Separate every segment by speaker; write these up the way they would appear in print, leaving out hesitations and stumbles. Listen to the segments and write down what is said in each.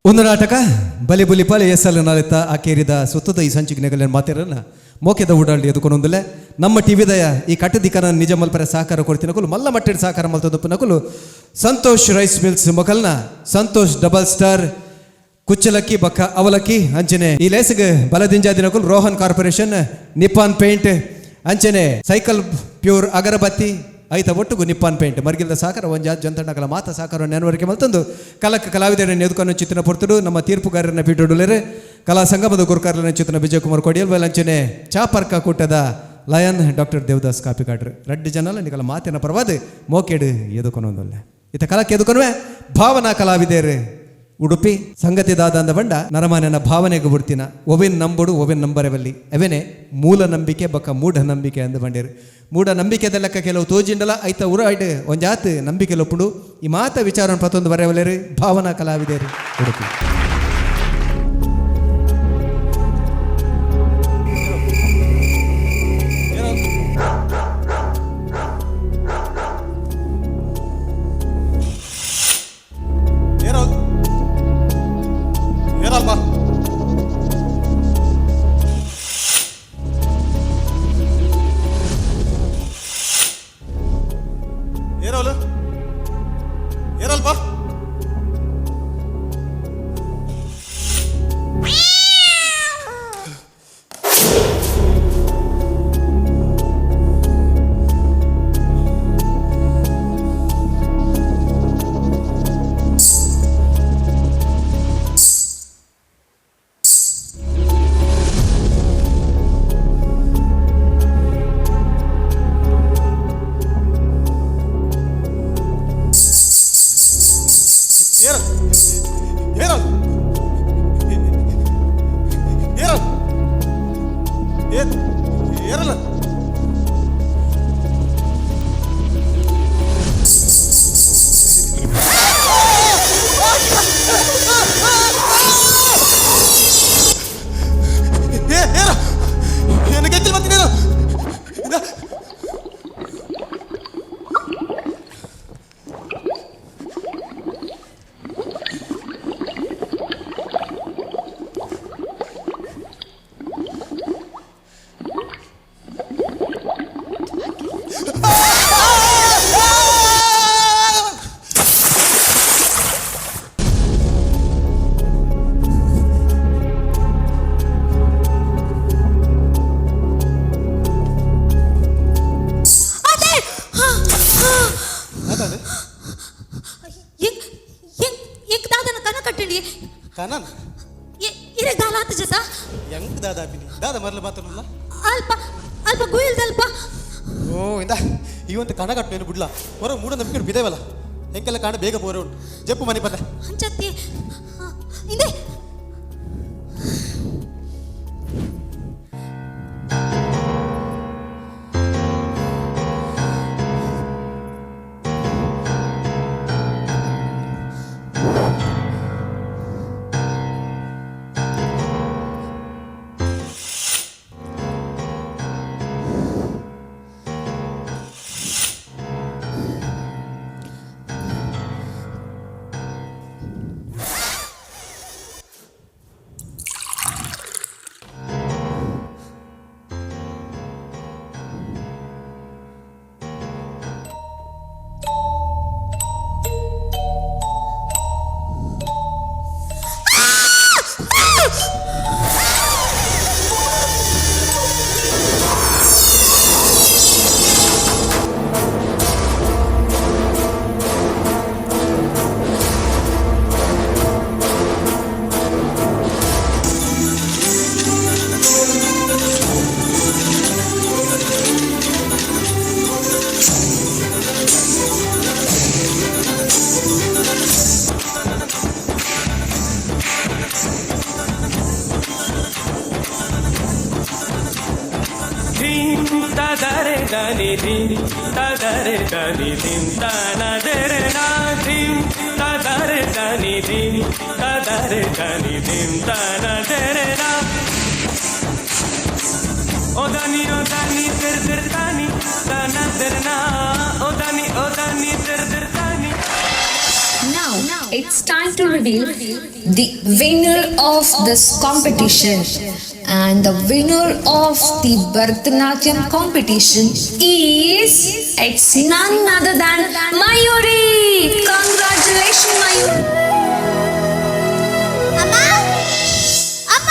Speaker 1: ಒಂದು ನಾಟಕ ಬಲಿ ಬುಲಿ ಪಾಲೆ ಎಸ್ಎಲ್ ನಾಳೆತ್ತ ಆಕೇರಿದ ಸುತ್ತದ ಈ ಸಂಚಿಗೆ ನೆಗಲಿನ ಮಾತಿರನ್ನ ಮೋಕೆದ ಉಡಾಳಿ ಎದುಕೊಂಡೊಂದುಲೆ ನಮ್ಮ ಟಿವಿದಯ ಈ ಕಟ್ಟದಿಕ್ಕನ ನಿಜ ಮಲ್ಪರೆ ಸಹಕಾರ ಕೊಡ್ತಿನಕುಲು ಮಲ್ಲ ಮಟ್ಟಿನ ಸಹಕಾರ ಮಲ್ತದಪ್ಪನಕುಲು ಸಂತೋಷ್ ರೈಸ್ ಮಿಲ್ಸ್ ಮೊಕಲ್ನ ಸಂತೋಷ್ ಡಬಲ್ ಸ್ಟಾರ್ ಕುಚ್ಚಲಕ್ಕಿ ಬಕ್ಕ ಅವಲಕ್ಕಿ ಅಂಚನೆ ಈ ಲೇಸಿಗೆ ಬಲದಿಂಜಾದಿನಕುಲು ರೋಹನ್ ಕಾರ್ಪೊರೇಷನ್ ನಿಪ್ಪಾನ್ ಪೇಂಟ್ ಅಂಚನೆ ಸೈಕಲ್ ಪ್ಯೂರ್ ಅಗರಬತ್ತಿ ಐತ ಒಟ್ಟುಗು ನಿಪ್ಪಾನ್ ಪೇಂಟ್ ಮರ್ಗಿಲ್ದ ಸಾಕರ ಒಂಜ ಜಂತಣ್ಣಕಲ ಮಾತ ಸಾಕರ ನೆನವರಿಕೆ ಮಲ್ತಂದು ಕಲಕ ಕಲಾವಿದರನ್ನು ಎದುಕನ್ನು ಚಿತ್ರನ ಪೊರ್ತುಡು ನಮ್ಮ ತೀರ್ಪುಗಾರರನ್ನ ಪೀಠುಡುಲೇರೆ ಕಲಾ ಸಂಗಮದ ಗುರುಕಾರರನ್ನ ಚಿತ್ರನ ವಿಜಯಕುಮಾರ್ ಕೊಡಿಯಲ್ ಅಂಚನೆ ಚಾಪರ್ಕ ಕೂಟದ ಲಯನ್ ಡಾಕ್ಟರ್ ದೇವದಾಸ್ ಕಾಪಿಕಾಡ್ರು ರಡ್ಡು ಜನಲ ನಿಕಲ ಮಾತಿನ ಪರವಾದ ಮೋಕೆಡು ಎದುಕೊನೊಂದಲ್ಲ ಇತ ಕಲಕ್ಕೆ ಎದುಕೊನುವೆ ಭಾವನಾ ಕಲಾವಿದೇರು ಉಡುಪಿ ಸಂಗತಿ ದಾದ ಬಂಡ ನರಮಾನ್ಯನ ಭಾವನೆಗೆ ಬಿಡ್ತಿನ ಒವಿನ್ ನಂಬುಡು ಒವಿನ್ ನಂಬರವಲ್ಲಿ ಅವೇನೆ ಮೂಲ ನಂಬಿಕೆ ಬಕ್ಕ ಮೂಢ ನಂಬಿಕೆ ಅಂದ ಬಂಡೇರು. ಮೂಢ ನಂಬಿಕೆದ ಲೆಕ್ಕ ಕೆಲವು ತೋಜಿಂಡಲ ಐತ ಉರ ಐಟ್ ಒಂಜಾತ್ ನಂಬಿಕೆ ಲೊಪ್ಪುಡು ಈ ಮಾತ ವಿಚಾರ ಪ್ರತೊಂದು ಬರೆಯವಲೇರು ಭಾವನಾ ಕಲಾವಿದೇರು ಉಡುಪಿ.
Speaker 2: ಏರಲ್ ಏರಲ್ವಾ ಏರಲ್ ಏರಲ್ವಾ ಏರಲ್ ಏರಲ್ ಏರಲ್ ಏ ಏರಲ್ಲ ಏ ಏರ ಏನು ಗೆದ್ದಿಲ್ಲ ಮತ್ತಿನೇನು
Speaker 3: ಅದೇ ಹಾ ಹಾ
Speaker 2: ಅದೇ
Speaker 3: ಎಂಕ್ ಎಂಕ್ ಎಂಕ್ ದಾದನ ಕನ ಕಟ್ಟಂಡಿ
Speaker 2: ಕನನ್
Speaker 3: ಇರೆ ದಾಲ ಆತ ಜಸ
Speaker 2: ಹೆಂಗ್ ದಾದಾ ಬಿನಿ ದಾದ ಮರಲು ಮಾತಾಡಲ್ಲ
Speaker 3: ಅಲ್ಪ ಅಲ್ಪ ಗುಯಿಲ್ದಲ್ಪ
Speaker 2: ಓ ಇಂದ ಈ ಒಂದು ಕಣ ಕಟ್ಟು ಬಿಡ್ಲ ಹೊರ ಮೂಢ ನಂಬಿಕೆ ಬಿದೇವಲ್ಲ ಹೆಂಗೆಲ್ಲ ಕಾಣ ಬೇಗ ಬೋರೆ ಉಂಟು ಜಪ್ಪು ಮನೆ ಪದ
Speaker 3: ಅಂಚತ್ತಿ ಇಂದೆ
Speaker 4: ಧಿಂ ತದರೆ ದನಿ ಧಿಂ ತದರೆ ದನಿ ಧಿಂ ತನದರೆ ನಾ ಧಿಂ ತದರೆ ದನಿ ಧಿಂ ತದರೆ ದನಿ ಧಿಂ ತನದರೆ ನಾ ओ दानी ओ दानी तेर तेर तानी ताना तेर ना ओ दानी तेर तेर तानी
Speaker 3: Now,
Speaker 5: it's time to reveal the winner of this competition. And the winner of the Bharatanatyam competition is, it's none other than Mayuri. Congratulations, Mayuri.
Speaker 6: ಅಮ್ಮ, ಅಮ್ಮ,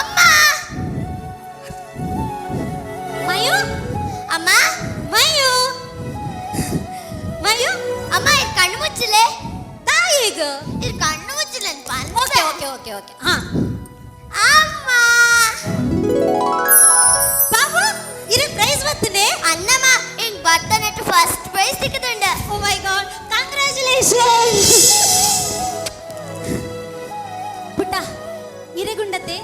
Speaker 6: ಅಮ್ಮ.
Speaker 3: ಮಯು.
Speaker 6: ಅಮ್ಮ.
Speaker 3: ಮಯು, ಮಯು.
Speaker 6: ಅಮ್ಮ, ಇದು ಕಣ್ಣು ಮುಚ್ಚಲೆ.
Speaker 3: ತಾಯಿಗ.
Speaker 6: ಇದು ಕಣ್ಣು ಮುಚ್ಚಲೆ.
Speaker 3: ಓಕೆ ಓಕೆ ಓಕೆ ಓಕೆ, ಹಾ.
Speaker 6: ಅಮ್ಮ.
Speaker 3: ಬಾಬು, ಇರು, ಪ್ರೈಸ್ ಬರ್ತದೆ.
Speaker 6: ಅన్నಮ್ಮ, ಹಿಂಗ್ ಭರತನಾಟ್ಯ ಫಸ್ಟ್ ಪ್ರೈಸ್ ಸಿಕ್ಕದುಂಡ.
Speaker 3: ಓ ಮೈ ಗಾಡ್, ಕಂಗ್ರ್ಯಾಚುಲೇಷನ್ ಪುಟ್ಟ. ಇರೆಗುಂಡತೆ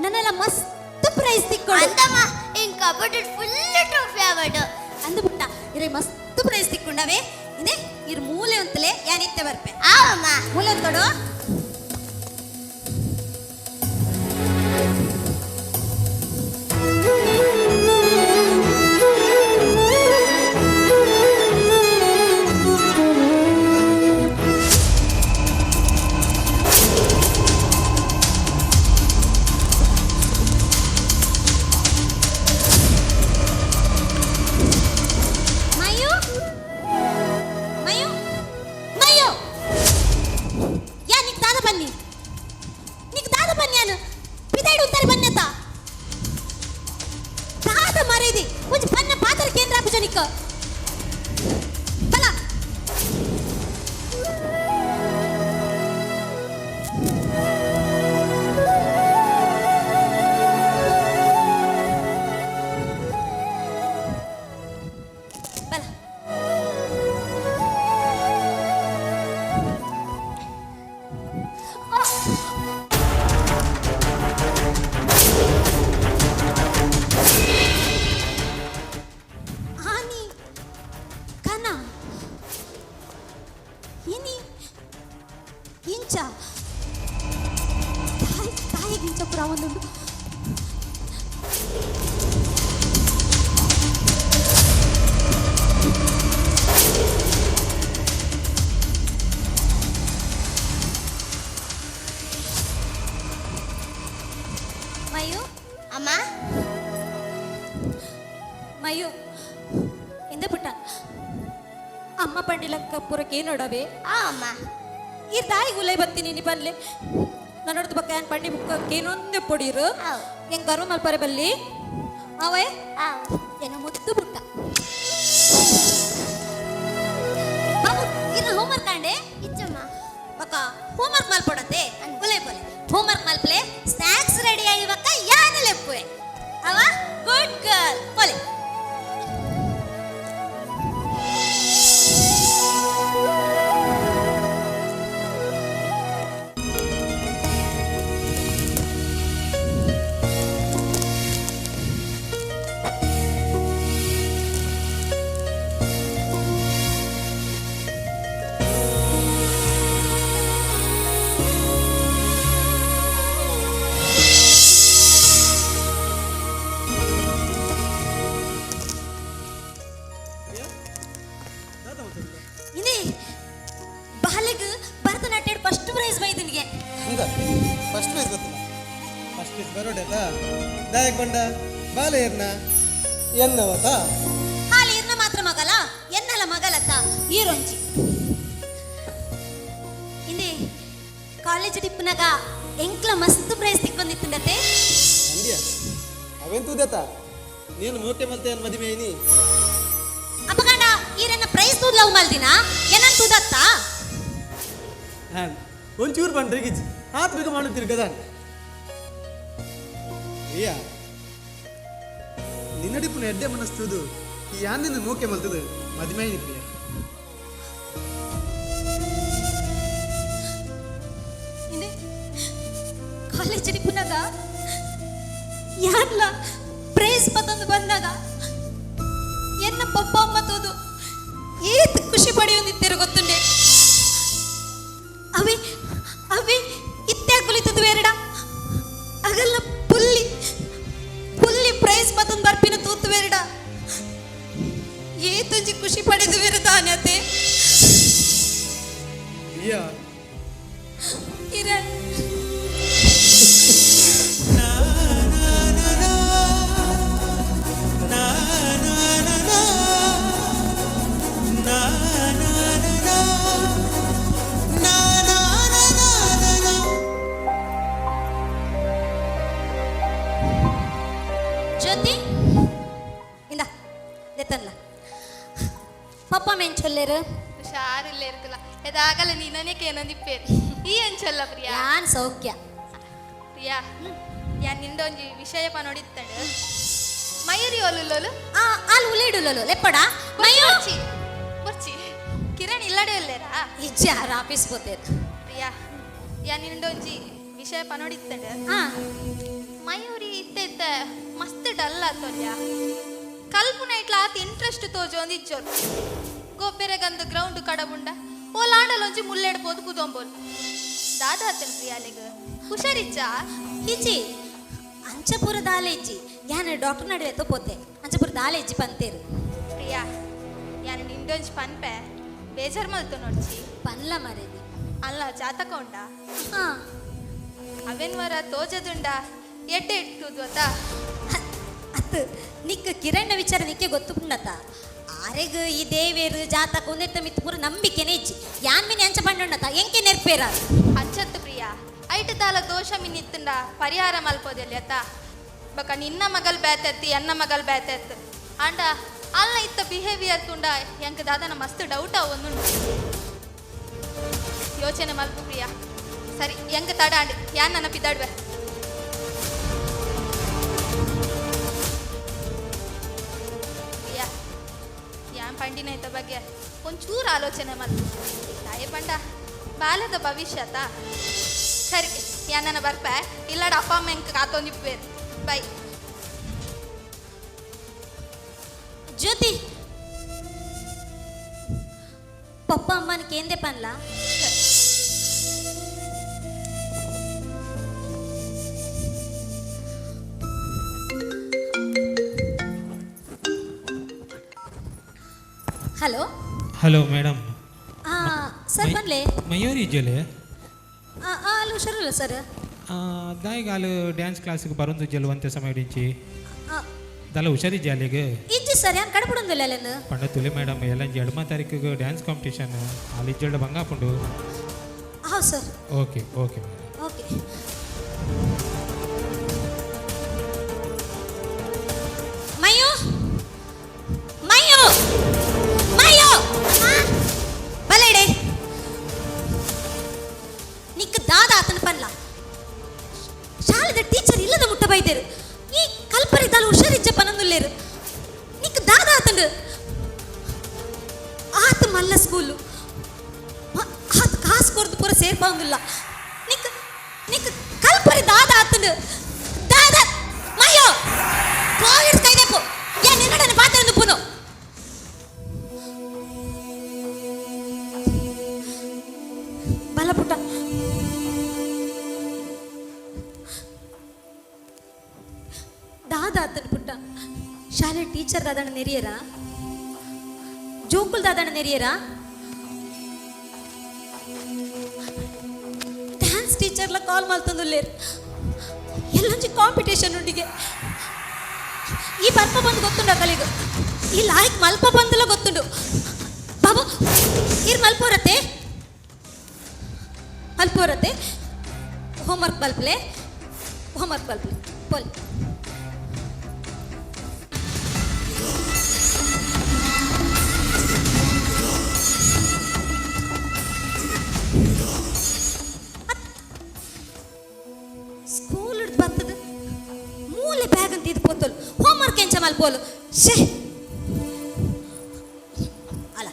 Speaker 3: ನನ್ನೆಲ್ಲ ಮಸ್ತ್ ಪ್ರೈಸ್ ತಿಕ್ಕೊಡು.
Speaker 6: ಅಂತಮ್ಮ, ಹಿಂಗ್ ಕಬಡ್ಡಿ ಫುಲ್ ಟ್ರೋಫಿ ಆವಡು.
Speaker 3: ಅಂದು ಪುಟ್ಟ, ಇರೆ ಮಸ್ತ್ ಪ್ರೈಸ್ ತಿಕ್ಕೊಂಡವೆ. ಇದೇ ಇರ್ ಮೂಲೆ ಅಂತಲೇ ಯಾನಿತ್ತೆ ಬರ್ಪೆ.
Speaker 6: ಆವಮ್ಮ.
Speaker 3: ಮೂಲೆ ಅಂತೋಡು. ಮಯು, ಮಯು, ಮಯು, ಯಾ ನಿಕ್ ದಾದ ಬನ್ನಿ, ನಿಕ್ ದಾದ ಬನ್ನಿ. ಅನು ಪಿದಾಯ್ಡು ಉತ್ತರ ಬನ್ನಿ ಅತ್ತ. ದಾದ ಮರೇದಿ ಒಂಜಿ ಬನ್ನ ಪಾತ್ರ ಕೇಂದ್ರ ಪೂಜೆ ನಿಕ್ಕ ಬಲ. ಬಲ. ಆನಿ ಕನ ಇನಿ ಇಂಚ ತಾಯಿ ತಾಯಿಗೆ ಇಂಚ ಪುರ ಒಂದುಂಡು. ಮಯು.
Speaker 6: ಅಮ್ಮ.
Speaker 3: ಮಯು, ಎಂದ ಪುಟ್ಟ, ಅಮ್ಮ ಪಂಡಿಲಕ್ಕ ಪುರಕ್ಕೆ ನೋಡವೆ.
Speaker 6: ಆವಮ್ಮ.
Speaker 3: ಈ ತಾಯಿಗೆ ಉಲೈ ಬತ್ತೀನಿ ನೀ ಬನ್ಲೆ. ನನ್ನೊಡ್ದು ಬಕ್ಕ ಏನ್ ಪಂಡಿ ಬುಕ್ಕ ಏನೊಂದೇ ಪೊಡೀರು.
Speaker 6: ಆವ್.
Speaker 3: ಹೆಂಗ್ ಗರ್ವ ಮಲ್ಪರೆ ಬಲ್ಲಿ ಅವೇ.
Speaker 6: ಆವ್.
Speaker 3: ಏನ ಮುದ್ದು ಪುಟ್ಟ. ಬಾಬು, ಇನ್ನು ಹೋಮ್ವರ್ಕ್ ಕಾಂಡೆ?
Speaker 6: ಇಚ್ಚಮ್ಮ.
Speaker 3: ಬಕ್ಕ ಹೋಮ್ವರ್ಕ್ ಮಲ್ಪಡತ್ತೆ. ಒಲೆ ಬೊಲೆ, ಹೋಮ್ವರ್ಕ್ ಮಲ್ಪಲೆ. ಸ್ನಾಕ್ಸ್ ರೆಡಿ ಆಗಿ ಬಕ್ಕ ಯಾನ ಲೆಪ್ಪುವೆ ಅವ. ಗುಡ್ ಗರ್ಲ್, ಒಲೆ. ಇನ್ನೇ ಬಾಲೆಗ್ ಭರತನಾಟ್ಯ ಫಸ್ಟ್ ಪ್ರೈಸ್ ಬೈದನಿಗೆ.
Speaker 2: ಹಂಗ ಫಸ್ಟ್ ಪ್ರೈಸ್ ಗೊತ್ತಿಲ್ಲ, ಫಸ್ಟ್ ಪ್ರೈಸ್ ಬರೋಡೇತ ದಾಯಕ್ ಬಂಡ ಬಾಲೆ ಏರ್ನ ಎನ್ನವತ.
Speaker 3: ಹಾಲಿ ಇರ್ನ ಮಾತ್ರ ಮಗಲ, ಎನ್ನಲ ಮಗಲತ್ತ ಈ ರೊಂಜಿ. ಹಿಂದೆ ಕಾಲೇಜ್ ಟಿಪ್ಪನಾಗ ಎಂಕ್ಲ ಮಸ್ತ್ ಪ್ರೈಸ್ ತಿಕ್ಕೊಂದಿತ್ತಂಡತೆ.
Speaker 2: ಅಂದ್ಯ, ಅವೆಂತೂದೇತ ನೀನು ಮೋಕೆ ಮಲ್ತೆ ಏನ್ ಮದುವೆ ಐನಿ.
Speaker 3: ಅಪ್ಪಗಂಡ, ಈರನ್ನ ಪ್ರೈಸ್ ತೂದ್ ಲವ್ ಮಲ್ದಿನ ಏನನ್ ತೂದತ್ತ?
Speaker 2: ಹ್ಯಾಂಡ್ ಒಂಚೂರು ಬಂಡ್ರಿ ಗಿಜ್ ಆತ್ ಬೇಗ ಮಾಡುತ್ತೀರಿ ಗದಾನ್. ಅಯ್ಯ, ನಿನ್ನಡಿಪುನ ಎಡ್ಡೆ ಮನಸ್ತುದು ಈ ಯಾನಿನ ಮೋಕೆ ಮಲ್ತದು ಮದುವೆ ಐನಿ ಪ್ರಿಯ.
Speaker 3: ಹಿಂದೆ ಕಾಲೇಜ್ ಟಿಪ್ಪನಾಗ ಯಾರ್ಲ ಪ್ರೈಸ್ ಪತ್ತೊಂದು ಬಂದಾಗ ಎನ್ನ ಪಪ್ಪ ಅಮ್ಮ ತೋದು ಏತ್ ಖುಷಿ ಪಡೆಯೊಂದಿತ್ತಿರು ಗೊತ್ತುಂಡೆ. ಅವೇ ಅವೇ ಇತ್ತೆ ಕುಲಿತದು ಬೇರಡ. ಅಗಲ್ಲ ಪುಲ್ಲಿ ಪುಲ್ಲಿ ಪ್ರೈಸ್ ಮತ್ತೊಂದು ಬರ್ಪಿನ ತೂತು ಬೇರಡ ಏತೊಂಜಿ ಖುಷಿ ಪಡೆದು ಬೇರೆ ತಾನತೆ.
Speaker 2: ಪ್ರಿಯ.
Speaker 3: ಜ್ಯೋತಿ, ಇಂದ ದೆತ್ತನ್ಲ. ಪಪ್ಪ ಮೆಂಚೊಲ್ಲೇರು?
Speaker 7: ಹುಷಾರಿಲ್ಲ ಇರ್ಕಲ್ಲ. ಎದಾಗಲ್ಲ ನೀನನೇ ಕೇನಂದಿಪ್ಪೇರು. ಈ ಅಂಚಲ್ಲ ಪ್ರಿಯಾ?
Speaker 3: ಯಾನ್ ಸೌಖ್ಯ.
Speaker 7: ಪ್ರಿಯಾ, ಯಾನ್ ನಿಂದೊಂಜಿ ವಿಷಯ ನೋಡಿತ್ತಂಡು. ಮಯೂರಿ ಒಲ್ಲುಲ್ಲೋಲು?
Speaker 3: ಆ, ಆಲ್ ಉಲೇಡುಲಲು ಲೆಪ್ಪಡ ಮಯು.
Speaker 7: ಬೊರ್ಚಿ ಬೊರ್ಚಿ. ಕಿರಣ್ ಇಲ್ಲಡೆ ಉಲ್ಲೇರಾ?
Speaker 3: ಇಜ್ಜಿ, ಆರ್ ಆಫೀಸ್ ಪೋತೇರು.
Speaker 7: ಪ್ರಿಯಾ, ಯಾನ್ ನಿಂದೊಂಜಿ ವಿಷಯ ಪನೋಡಿತ್ತಂಡು. ಮಯೂರಿ ಇತ್ತ ಇತ್ತ ಮಸ್ತ್ ಡಲ್ ಆತೊಲ್ಯ. ಕಲ್ಪು ನೈಟ್ಲ ಆತ ಇಂಟ್ರೆಸ್ಟ್ ತೋಜೊಂದು ಇಜ್ಜೋಲು. ಗೊಬ್ಬೆರೆಗಂದು ಗ್ರೌಂಡ್ ಕಡಬುಂಡ ಓ ಲಾಂಡಲೊಂಜಿ ಮುಲ್ಲೆಡ್ಬೋದು ಕುದೊಂಬೋಲ್. ದಾದ ಆತನ ಪ್ರಿಯಾಲೆಗ್? ಹುಷಾರಿಚ್ಚಾ?
Speaker 3: ಇಜ್ಜಿ, ಅಂಚಪುರ ದಾಲೆ ಇಜ್ಜಿ. ಯಾನ್ ಡಾಕ್ಟರ್ ನಡುವೆ ಪೋತೆ, ಅಂಚಪುರ ದಾಲೆ ಇಜ್ಜಿ ಪಂತೇರು.
Speaker 7: ಪ್ರಿಯಾ, ಯಾನ್ ನಿಂಡೊಂಜಿ ಪನ್ಪೆ, ಬೇಜಾರ್ ಮಲ್ತು ನೋಡ್ಚಿ.
Speaker 3: ಪನ್ಲ ಮರೇದಿ.
Speaker 7: ಅಲ್ಲ, ಜಾತಕ ಉಂಡಾ?
Speaker 3: ಹಾ.
Speaker 7: ಅವೇನ್ ವರ ತೋಜದುಂಡ ಎಡ್ಡೆ ಇಟ್ಟು ಗೊತ್ತಾ?
Speaker 3: ಅತ್ತು, ನಿಕ್ ಕಿರಣ್ಣ ವಿಚಾರ ನಿಕ್ಕೆ ಗೊತ್ತುಂಡತ. ಆರೆಗ್ ಈ ದೇವೇರು ಜಾತಕ ಒಂದೆತ್ತ ಮಿತ್ ಪೂರ ನಂಬಿಕೆನೇ ಇಜ್ಜಿ. ಯಾನ್ ಮಿನಿ ಅಂಚ ಪಂಡುಂಡತ, ಎಂಕೆ ನೆರ್ಪೇರ?
Speaker 7: ಅಂಚತ್ತು ಪ್ರಿಯಾ, ಐಟು ದಾಲ ದೋಷ ಮಿನ್ನಿತ್ತುಂಡ ಪರಿಹಾರ ಮಲ್ಪೋದೆಲ್ಲಿ ಅತ್ತ. ಬಕ ನಿನ್ನ ಮಗಲ್ ಬ್ಯಾತೆತ್ತಿ, ಎನ್ನ ಮಗಲ್ ಬ್ಯಾತೆತ್ತು. ಆಂಡ ಅಲ್ಲ, ಇತ್ತ ಬಿಹೇವಿಯರ್ ತುಂಡ ಎಂಕ್ ದಾದನ ಮಸ್ತ್ ಡೌಟ್ ಒಂದುಂಡು. ಯೋಚನೆ ಮಲ್ಪು ಪ್ರಿಯಾ. ಸರಿ, ಎಂಕ್ ತಡ ಆಂಡ್. ಯಾನ್ ನನ್ನ ಪಿದಾಡ್ವೆ. ಪ್ರಿಯಾ, ಯಾನ್ ಪಂಡಿನ ಇತ್ತ ಬಗ್ಗೆ ಒಂಚೂರು ಆಲೋಚನೆ ಮಲ್ಪು. ತಾಯಿ ಪಂಡ ಬಾಲ್ಯದ ಭವಿಷ್ಯತ. ಸರಿ, ಯಾನನ ಬರ್ಪೆ. ಇಲ್ಲಾಡ ಅಪ್ಪ ಅಮ್ಮ ಎಂಕ್ ಕಾತೊಂದಿಪ್ಪೇರು. ಬೈ.
Speaker 3: ಜ್ಯೋತಿ, ಪಪ್ಪ ಅಮ್ಮನ ಕೇಂದೆ ಪನ್ಲ. ಹಲೋ.
Speaker 8: Hello madam.
Speaker 3: ಆ ಸರ್, ಪನ್ಲೆ.
Speaker 8: ಮಯೂರಿ ಇಜ್ಜಲೆ?
Speaker 3: ಅಲ್ಲಿ ಹುಷಾರಿಲ್ಲ ಸರ್.
Speaker 8: ದಾಯಿಗ ಅಲ್ಲಿ ಡ್ಯಾನ್ಸ್ ಕ್ಲಾಸಿಗೆ ಬರೋದು ಜಲ್ವಂತೆ ಸಮಯ ಡಿಂಚಿ? ದಲ್ಲ ಹುಷಾರಿಜ್ಜೆ ಅಲ್ಲಿಗೆ?
Speaker 3: ಇಜ್ಜಿ ಸರ್, ಯಾನ್ ಕಡಪುಡೊಂದಿಲ್ಲ ಅಲ್ಲೇನು.
Speaker 8: ಪಂಡ ತುಲಿ ಮೇಡಮ್, ಎಲ್ಲ ಎಡಮ ತಾರೀಕಿಗೆ ಡ್ಯಾನ್ಸ್ ಕಾಂಪಿಟೇಷನ್. ಅಲ್ಲಿ ಇಜ್ಜಲ್ಡ ಬಂಗಾಪುಂಡು.
Speaker 3: ಹೌದು sir.
Speaker 8: Okay okay madam.
Speaker 3: Okay. Mayu, Mayu, Mayu, ಬಲೆಡೆ. ನಿಕ್ಕ ದಾದ ಆತನ ಪನ್ಲ. ಶಾಲೆದ ಟೀಚರ್ ಇಲ್ಲದ ಮುಟ್ಟ ಬೈದೇರು. ಈ ಕಲ್ಪರಿದ್ದಾಲು ಹುಷಾರಿಜ್ಜ ಪನಂದುಲ್ಲೇರು. ನಿಕ್ಕ ದಾದ ಆತಂಡು? ಆತ ಮಲ್ಲ ಸ್ಕೂಲು, ಆತ ಕಾಸು ಕೊರ್ದು ಪೂರ ಸೇರ್ಪಾಂದುಲ್ಲ. ನಿಕ್ ನಿಕ್ ಕಲ್ಪರಿ ದಾದ ಆತಂಡು? ದಾದ ಮಯ್ಯೋ, ಕಾಲೇಜ್ ಕೈದೆಪ್ಪು. ಯಾ ನಿನ್ನಡನ ಪಾತ್ರ ಪುನು. ಬಲ ಪುಟ್ಟ. ದಾದ ಆತನ ಪುಟ್ಟ? ಶಾಲೆ ಟೀಚರ್ ದಾದಣ್ಣ ನೆರಿಯರ? ಜೋಕುಲ್ ದಾದಣ್ಣ ನೆರಿಯರ? ಡ್ಯಾನ್ಸ್ ಟೀಚರ್ಲ ಕಾಲ್ ಮಲ್ತಂದುಲ್ಲೇರು. ಎಲ್ಲೊಂಜಿ ಕಾಂಪಿಟೇಷನ್ ಉಂಡಿಗೆ. ಈ ಬರ್ಪ ಬಂದು ಗೊತ್ತುಂಡು ಅಕಲಿಗ. ಈ ಲಾಯ್ಕ್ ಮಲ್ಪ ಬಂದಲ್ಲ ಗೊತ್ತುಂಡು. ಬಾಬು, ಇರ್ ಮಲ್ಪೋರತ್ತೆ, ಮಲ್ಪೋರತ್ತೆ. ಹೋಮ್ವರ್ಕ್ ಮಲ್ಪಲೆ, ಹೋಮ್ವರ್ಕ್ ಮಲ್ಪಲೆ ಪೋಲ್. ಸ್ಕೂಲ್ ಹಿಡ್ದು ಬರ್ತದ, ಮೂಲೆ ಬ್ಯಾಗ್ ಅಂತ ಇದು ಪೋತೋಲು. ಹೋಮ್ವರ್ಕ್ ಎಂಚ ಮಲ್ಪೋಲು? ಶೇ, ಅಲ್ಲ,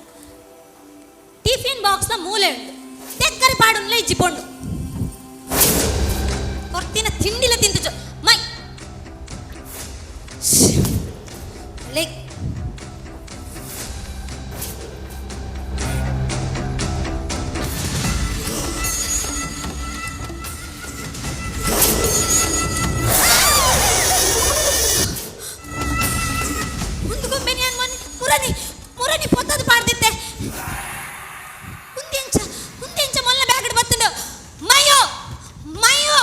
Speaker 3: ಟಿಫಿನ್ ಬಾಕ್ಸ್ನ ಮೂಲೆ ಉಂಟು. ತೆಕ್ಕರೆ ಪಾಡುನ್ಲ ಇಜ್ಜಿ ಪೋಂಡು. ಕೊರ್ತಿನ ತಿಂಡಿಲ ತಿಂತು ಮೈ. ಲೈಕ್ ಒಂದು ಗೊಂಬೆ ನಾನು ಮೊನ್ನೆ ಮುರನಿ ಮುರನಿ ಪೊತ್ತದು ಪಾಡ್ದಿತ್ತೆ. ಉಂದೆಂಚ ಉಂದೆಂಚ ಮೊಲ್ಲ ಬ್ಯಾಗಡ್ ಬತ್ತುಂಡು? ಮಯೋ, ಮಯೋ,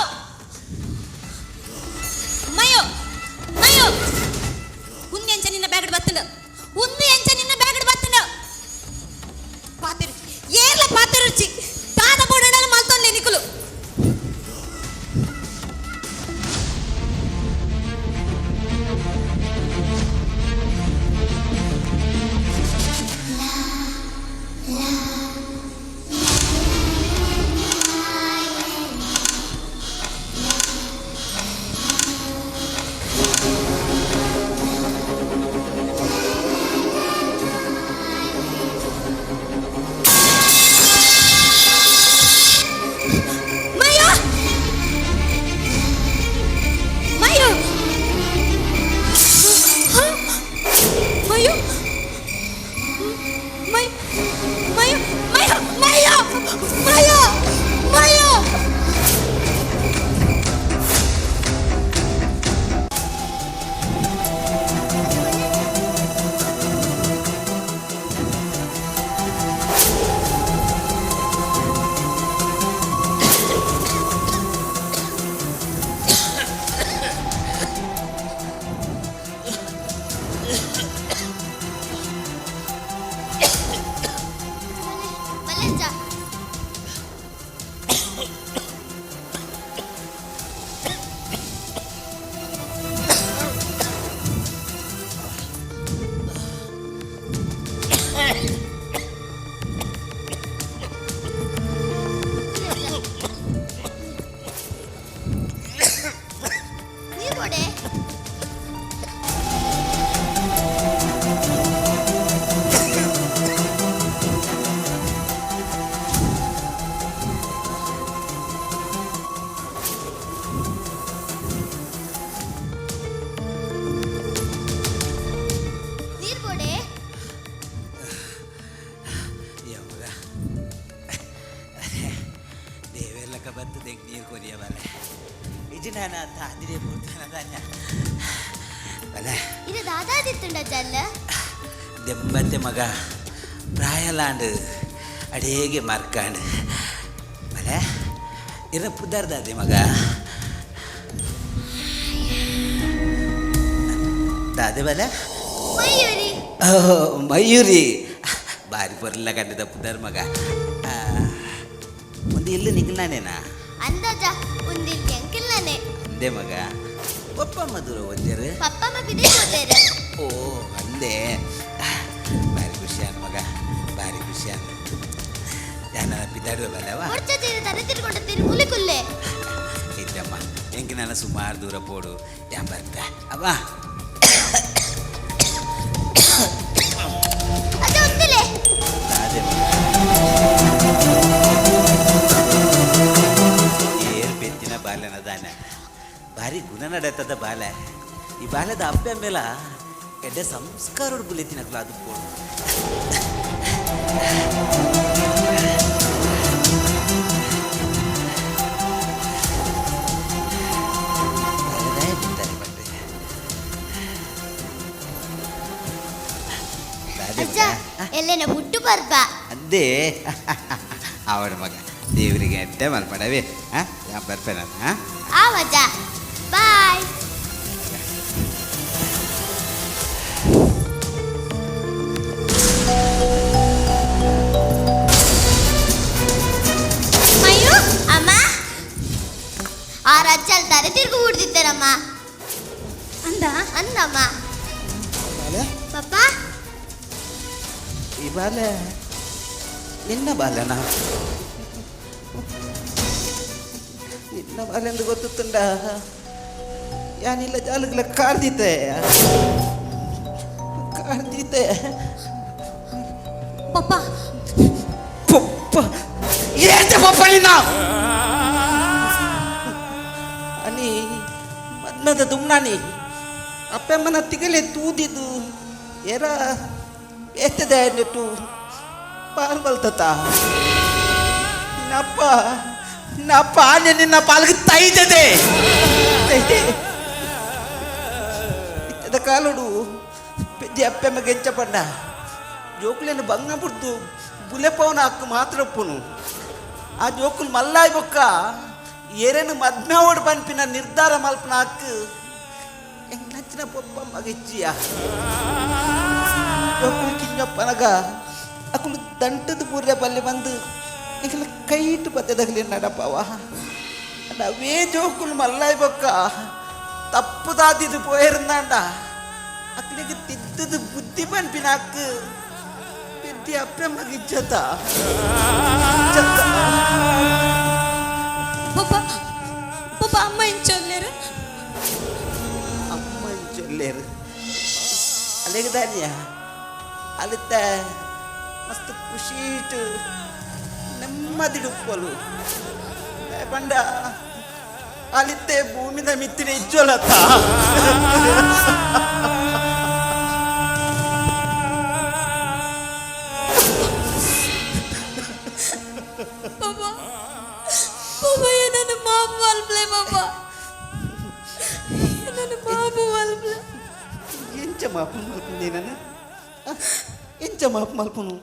Speaker 3: ಮಯೋ, ಮಯೋ, ಉಂದೆಂಚ ನಿನ್ನ ಬ್ಯಾಗಡ್ ಬತ್ತುಂಡು? ಉಂದು ಎಂಚ ನಿನ್ನ ಬ್ಯಾಗಡ್ ಬತ್ತುಂಡು? ಪಾತೆರು ಏರ್ಲ ಪಾತೆರುಚಿ. ದಾದ ಬೋಡಡಲ ಮಲ್ತೊನ್ಲೆ ನಿಕುಲು.
Speaker 9: ನಾನು ತಾದಿರೇ ಪೂರ್ತಾನ ಬಲ.
Speaker 6: ಇದು ದಾದಾದಿತ್ತುಂಡ ಜಲ್ಲ.
Speaker 9: ದೆಂಬತ್ತೆ ಮಗ ಪ್ರಾಯಲಾಂಡ್ ಅಡೇಗೆ ಮರ್ಕಾಂಡ್ ಬಲ. ಇರ ಪುದರ್ದಾದೆ ಮಗ ದಾದೆ ಬಲ.
Speaker 6: ಮಯೂರಿ.
Speaker 9: ಓ ಮಯೂರಿ, ಬಾರಿ ಪೊರ್ಲ ಕಂಡದ ಪುದರ್ ಮಗ. ಒಂದು ಎಲ್ಲಿ ನಿಗ್ಲಾನೇನಾ?
Speaker 6: ಅಂದಾಜ ಒಂದಿಲ್ ಎಂಕಿಲ್ಲಾನೆ.
Speaker 9: ಅಂದೆ ಮಗ, ಪಪ್ಪ ಮಧುರ ಓದ್ಯಾರು?
Speaker 6: ಪಪ್ಪಮ್ಮ ಬಿದೆ ಓದೇರು.
Speaker 9: ಓ ಅಂದೆ, ಬಾರಿ ಖುಷಿಯಾನ ಮಗ, ಬಾರಿ ಖುಷಿಯಾನ. ಯಾನ ಪಿತಾಡುವ ಬಲ್ಲವ.
Speaker 6: ಒಡ್ಚ ತರೆ ತಿರ್ಕೊಂಡು ತಿರುಗುಲಿ ಕುಲ್ಲೆ.
Speaker 9: ಇದ್ದಮ್ಮ, ಎಂಕ್ ನಾನು ಸುಮಾರು ದೂರ ಪೋಡು, ಯಾ ಬರ್ತ ಅವ.
Speaker 6: ಅಜ್ಜ ಒಂದಿಲೆ.
Speaker 9: ಅದೇ ಏರ್ ಬೆತ್ತಿನ ಬಾಲ್ಯನ ದಾನ, ಭಾರಿ ಗುಣ ನಡತದ ಬಾಲೆ. ಈ ಬಾಲ್ಯದ ಅಪ್ಪೆ ಮೇಲ ಎಡ್ಡೆ ಸಂಸ್ಕಾರ ಬುಲೆತಿನಕ್ಲ ಅದು ಪೋಡು.
Speaker 6: ಅಜ್ಜ ಎಲ್ಲೇನ ಹುಟ್ಟು ಬರ್ಬ.
Speaker 9: ಅದೇ ಅವಳ ಮಗ, ದೇವರಿಗೆ ಎಡ್ಡೆ ಮಲ್ಪಡವೆ. ಹಾಂ, ಬರ್ಪೆ ನಾನು. ಹಾಂ.
Speaker 6: ಆವಜ್ಜ, ಬಾಯ್. ಮಯು ಅಮ್ಮ, ಆ ರಜ್ಜಲ್ ತರೆ ತಿರುಗು ಹುಡ್ದಿದ್ದಾರಮ್ಮ.
Speaker 3: ಅಂದ?
Speaker 6: ಅಂದಮ್ಮ.
Speaker 2: ಬಾಲೆ.
Speaker 6: ಪಪ್ಪ.
Speaker 9: ಈ ಬಾಲೆ ನಿನ್ನ ಬಾಲೆನಾ? ನಿನ್ನ ಬಾಲೆಂದು ಗೊತ್ತುಂಡ ಯಾನಿಲ್ಲ ಜಾಲುಗಳ ಕಾರ್ದಿತೆ ಕಾರ್ದಿತೆ.
Speaker 3: ಪಪ್ಪ.
Speaker 9: ಪಪ್ಪ ಏಂತ ಪಪ್ಪ ನಿನ್ನ అని ಮದ್ನದ ದುಮ್ನಾನಿ ಅಪ್ಪಮ್ಮನ ತಿಗಲೆ ತೂದಿದ್ದು ಎರ ಎತ್ತದೆ ನೆಟ್ಟು ಪಾಲ್ ಬಲ್ತತ. ನಪ್ಪ ನಪ್ಪ ಆನೆ ನಿನ್ನ ಪಾಲ್ಗೆ ತೈತದೆ ತೈತೆ. ಇತ್ತದ ಕಾಲುಡು ಪೆದ್ದಿ ಅಪ್ಪೆಮ್ಮ ಗೆಂಚಪಂಡ ಜೋಕುలను ಬಂಗ ಬುಡ್ದು ಬುಲೆಪವನ ಹಕ್ಕು ಮಾತ್ರ ಒಪ್ಪುನು. ಆ ಜೋಕುಲು ಮಲ್ಲಾಯ್ ಬೊಕ್ಕ ಏರೇನು ಮದ್ಮ್ಯಾವೋಡು ಪನ್ಪಿನ ನಿರ್ಧಾರ ಮಲ್ಪನ ಹಕ್ಕು ಎಂಗ್ಲಂಚಿನ ಪೊಪ್ಪ ಮಗಿಚ್ಚಿಯ. ಜೋಕುಲು ಕಿಂಜಪ್ಪನಗ ಅಕುಲು ದಂಟದ ಬೂರ್ಯ ಪಲ್ಲೆ ಬಂದು ಎಂಗ್ಲ ಕೈಟು ಪದ್ದೆದಗಲಿ ನಡಪವ. ಅವೇ ಜೋಕುಲು ಮಲ್ಲಾಯ್ ಬೊಕ್ಕ ತಪ್ಪು ದಾದಿದು ಪೋಯಿರುಂದಾಂಡ ಅಕ್ಲಿಗೆ ತಿದ್ದದು ಬುದ್ಧಿ ಪನ್ಪಿನ ಹಕ್ಕು ಪೆದ್ದಿ ಅಪ್ಪೆ ಮಗಿಚ್ಚತ ಇಜ್ಜತ.
Speaker 3: ಪಪ್ಪ ಪಪ್ಪ, ಅಮ್ಮ ಎಂಚೊಲ್ಲೇರು?
Speaker 9: ಅಮ್ಮ ಚೊಲ್ಲೇರು ಅಲ್ಲಿಗೆ ದಾನಿಯ ಅಲ್ಲಿತ್ತ ಮಸ್ತ್ ಖುಷಿ ಇಟ್ಟು ನೆಮ್ಮದಿಡುಪ್ಪಲು ಪಂಡ ಅಲಿತ್ತೆ ಭೂಮಿದ ಮಿತ್ತಿನ ಇಜ್ಜೊಲತ್ತ.
Speaker 3: ಪಪ್ಪ ಪಪ್ಪ, ನನ್ನ ಮಾಪು ಮಲ್ಪ್ಲೆ ಪಪ್ಪ, ನನ್ನ ಮಾಪು ಮಲ್ಪ್ಲೆ.
Speaker 9: ಎಂಚ ಮಾಪು ಮಲ್ಪುಂದೆ ನಾನು? ಎಂಚ ಮಾಪು ಮಲ್ಪುನು?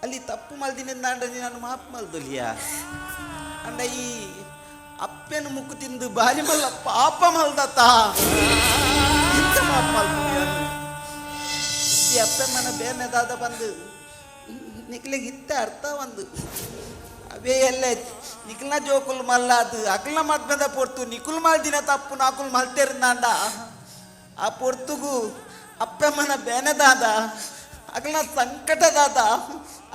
Speaker 9: ಅಲ್ಲಿ ತಪ್ಪು ಮಲ್ದಿನ ನಾಂಡ ನಾನು ಮಾಪು ಮಲ್ದೊಲಿಯ. ಅಂಡ ಈ ಅಪ್ಪೆನ ಮುಕ್ಕು ತಿಂದು ಬಾರಿ ಮಲ್ಲ ಪಾಪ ಮಲ್ದತ್ತ, ಎಂಚ ಮಾಪು ಮಲ್ಪುನು ನಾನು? ಈ ಅಪ್ಪೆ ಮನ ಬೇನೆದಾದ ಬಂದು ನಿಕ್ಲಿಗೆ ಇತ್ತ ಅರ್ಥ ಒಂದು ಅವೇ ಎಲ್ಲ ನಿಕ್ಲ್ನ ಜೋಕುಲ್ ಮಲ್ಲಾದು ಅಕ್ಲ್ನ ಮದ್ಮೆದ ಪೊರ್ತು ನಿಕುಲ್ ಮಲ್ದಿನ ತಪ್ಪು ನಾಕುಲ್ ಮಲ್ತೆರ್ನಾಂಡ ಆ ಪೊರ್ತುಗು ಅಪ್ಪಮ್ಮನ ಬೇನೆದಾದ ಅಕ್ಲ್ನ ಸಂಕಟದಾದ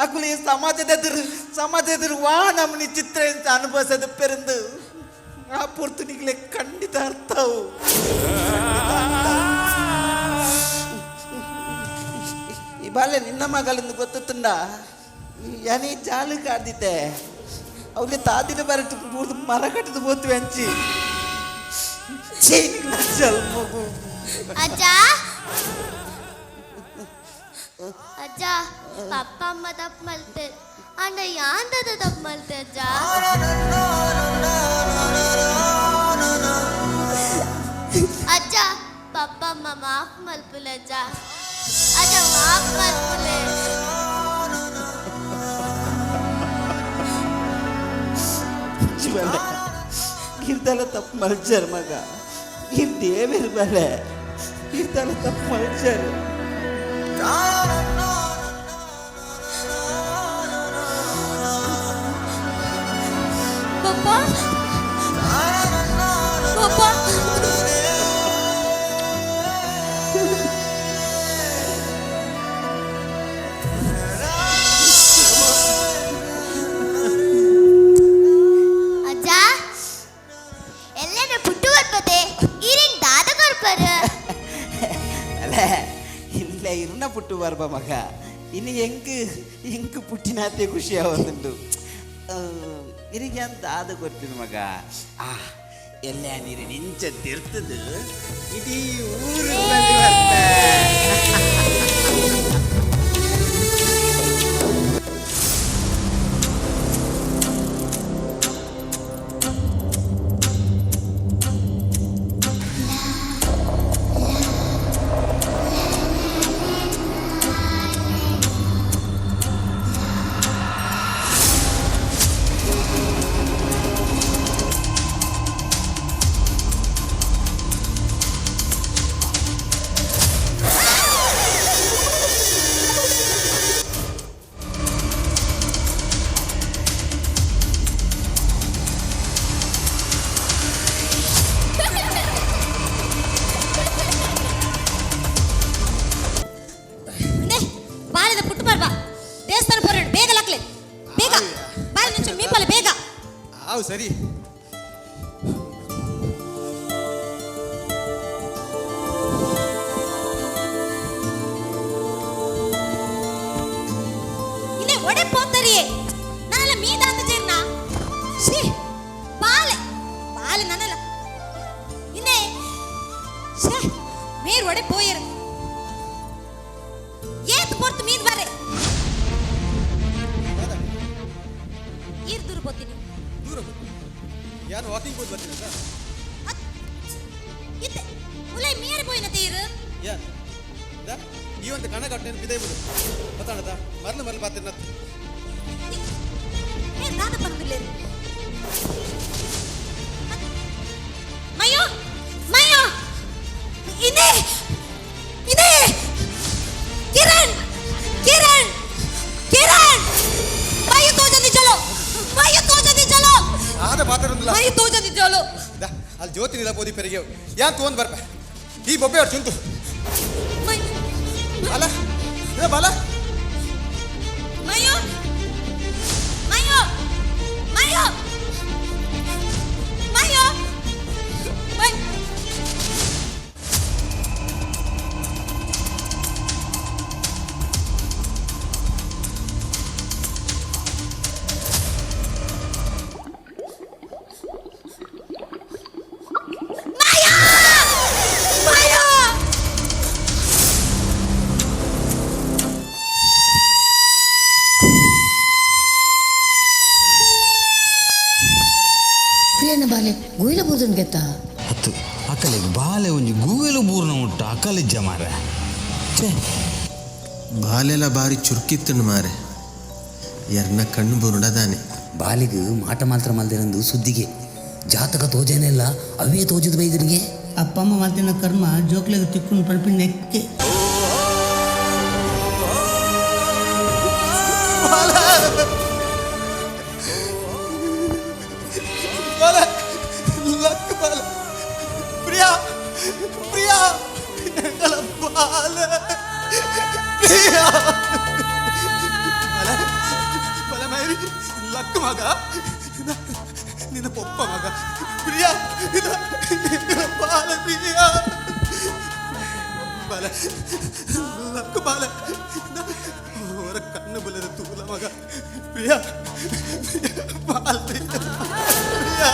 Speaker 9: ಅಕುಲು ಈ ಸಮಾಜದ ಎದುರು ಸಮಾಜದ ಎದುರು ವಾ ನಮ್ಮನಿ ಚಿತ್ರ ಎಂತ ಅನುಭವಿಸೋದು ಪೆರಂದು ಆ ಪೊರ್ತು ನಿಕ್ಲೆ ಖಂಡಿತ ಅರ್ಥವು. ಈ ಬಾಲ್ಯ ನಿನ್ನ ಮಗಳಿಂದ ಗೊತ್ತುಂಡ ಯಾನಿ ಚಾಲು ಕಾಡ್ದಿತ್ತೆ ಅವ್ಲಿ ತಾದಿನ ಬರಟ್ಟು ಬೂರ್ದು ಮರ ಕಟ್ಟದು ಬೋತು ಅಂಚಿ ಮಗು.
Speaker 6: ಅಜ್ಜ ಅಜ್ಜ, ಪಪ್ಪ ಅಮ್ಮ ತಪ್ಪು ಮಲ್ತೆ ಅಂಡ ಯಾಂದದ ತಪ್ಪು ಮಲ್ತೆ ಅಜ್ಜ? ಅಜ್ಜ ಪಪ್ಪಮ್ಮ ಮಾಫ್ ಮಲ್ಪುಲೆ ಅಜ್ಜ. ಅಜ್ಜ ಮಾಫ್ ಮಲ್ಪುಲೆ.
Speaker 9: ಬಲೆ ಗಿರ್ದಲ ತಪ್ಪು ಮಲ್ಚರ್ ಮಗ, ಗಿರ್ ದೇವೇರ್ ಬಲೆ ಗಿರ್ದಲ ತಪ್ಪು ಮಲ್ಚರ್.
Speaker 3: ಪಪ್ಪ ಪಪ್ಪ
Speaker 6: ಅಜ್ಜ ಎಲ್ಲನ ಪುಟ್ಟು ಬರ್ಪದೆ ಈರಿನ್ ದಾದ ಕೊರ್ಪರ.
Speaker 9: ಅಲ್ಲ ಇಲ್ಲ ಇರ್ನ ಪುಟ್ಟು ಬರ್ಬ ಮಗ, ಇನ್ನು ಎಂಕ್ ಎಂಕ್ ಪುಟ್ಟಿನಾತೆ ಖುಷಿ ಆವತ್ತುಂಡು. ಇರಿಗೆ ಅಂತ ಆದ ಕೊರ್ಪಿನ ಮಗ. ಆ ಎಲ್ಲ ನೀರು ನಿಂಚ ತಿರ್ತದು ಇಡೀ ಊರು ಬರ್ತ.
Speaker 3: ನೇ ಬಾಳೆದ ಪುಟ್ಟು ಬರ್ಬಾ ದೇವಸ್ಥಾನ ಪೋರಡು ಬೇಗ ಲಕ್ಲೆ ಬೇಗ ಬಾಳೆ ನಿಂಚು ಮೀಪಲೆ ಬೇಗ.
Speaker 2: ಆವು ಸರಿ.
Speaker 3: ಇನ್ನೇ ಒಡೆ ಪೋತರಿಯೇ ನಾನೆಲ್ಲ ಮೀದಾಂತ ಜೀರ್ಣ ಶ್ರೀ ಬಾಲೆ ಬಾಲೆ ನಾನೆಲ್ಲ ಇನ್ನೇ ಶ್ರೇ ಮೇರ್ ಒಡೆ ಪೋಯರು ಏತ್ ಪೊರ್ತು ಮೀದ್ ಬಾರೆ ಈರ್ ದೂರ ಪೋತೀನಿ.
Speaker 2: ದೂರ ಯಾರು ವಾಕಿಂಗ್ ಹೋದ್ ಬರ್ತೀನಿ ಸರ್.
Speaker 3: ಇತ್ತೆ ಉಲೈ ಮೀರ್ ಪೋಯಿನ ತೀರು.
Speaker 2: ಯಾನ್ ದಾ ಈ ಒಂದು ಕಣ ಕಟ್ಟೆ ಬಿದೆ ಬಿಡು ಗೊತ್ತಾಣದ ಮರಲು ಮರಲು ಪಾತಿರ್ನ.
Speaker 3: ಏ ದಾದ ಬಂದಿಲ್ಲ. ಮಯ್ಯೋ ಮಯ್ಯೋ ಇದೇ ಇದೇ ಕಿರಣ್ ಕಿರಣ್ ಕಿರಣ್ ಮಯ್ಯ ತೋಜದಿ ಚಲೋ ಮಯ್ಯ ತೋಜದಿ ಚಲೋ
Speaker 2: ಆದ ಪಾತಿರಂದಿಲ್ಲ.
Speaker 3: ಮಯ್ಯ ತೋಜದಿ ಚಲೋ.
Speaker 2: ದಾ ಅಲ್ಲಿ ಜ್ಯೋತಿ ನಿಲ ಬೋದಿ ಪೆರಿಗೆ ಯಾನ್ ತೋಂದ್ ಬರ್ಪ ಈ ಬೊಬ್ಬೆ ಅವ್ರು ಚುಂತು.
Speaker 3: ಮಯ್
Speaker 2: ಬಾಲ ಇದ ಬಾಲ.
Speaker 3: ಮಯ್ಯೋ ಮಯ್ಯೋ ಮಯ್ಯೋ ಮಯ್ಯೋ ಮಯ್ ಮಾಯಾ
Speaker 10: ಪ್ರಿಯನ ಬಾಲೆ ಗುಯಿಲ ಬೂದನ್ ಗೆತ್ತ
Speaker 11: ಹತ್ತು ಅಕಲೆಗ್ ಬಾಲೆ ಒಂಜಿ ಗೂವೆಲು ಬೂರ್ನ ಮುಟ್ಟ ಅಕಲಿಜ್ಜ ಮಾರೆ. ಛೇ
Speaker 12: ಬಾಲೆಲ ಬಾರಿ ಚುರುಕಿತ್ತನು ಮಾರೆ, ಎರ್ನ ಕಣ್ಣು ಬುರುಡದಾನೆ.
Speaker 13: ಬಾಲಿಗೆ ಮಾಟ ಮಾತ್ರ ಮಲ್ದಿರಂದು ಸುದ್ದಿಗೆ ಜಾತಕ ತೋಜೇನೆಲ್ಲ ಅವೇ ತೋಜದ ಬೈದರಿಗೆ.
Speaker 10: ಅಪ್ಪಮ್ಮ ಮಾತಿನ ಕರ್ಮ ಜೋಕ್ಲೆಗ್ ತಿಕ್ಕುನ್ ಪಲ್ಪಿನ ನೆಕ್ಕೆ.
Speaker 2: ಬಾಲ ಲಕ್ ಬಾಲ ಪ್ರಿಯಾ ಪ್ರಿಯಾ ಎಂಕಲ ಬಾಲ ಪ್ರಿಯಾ ಬಾಲ ಬಾಲ ಮೈರಿ ಲಕ್ ಮಗ ನಿನ್ನ ಪೊಪ್ಪ ಮಗ ಪ್ರಿಯಾ ಎಂಕಲ ಬಾಲ ಪ್ರಿಯಾ ಬಾಲ ಲಕ್ ಬಾಲ ಅವರ ಕಣ್ಣು ಬಲದ ತೂಲ ಮಗ ಪ್ರಿಯಾ ಬಾಲ ಪ್ರಿಯಾ.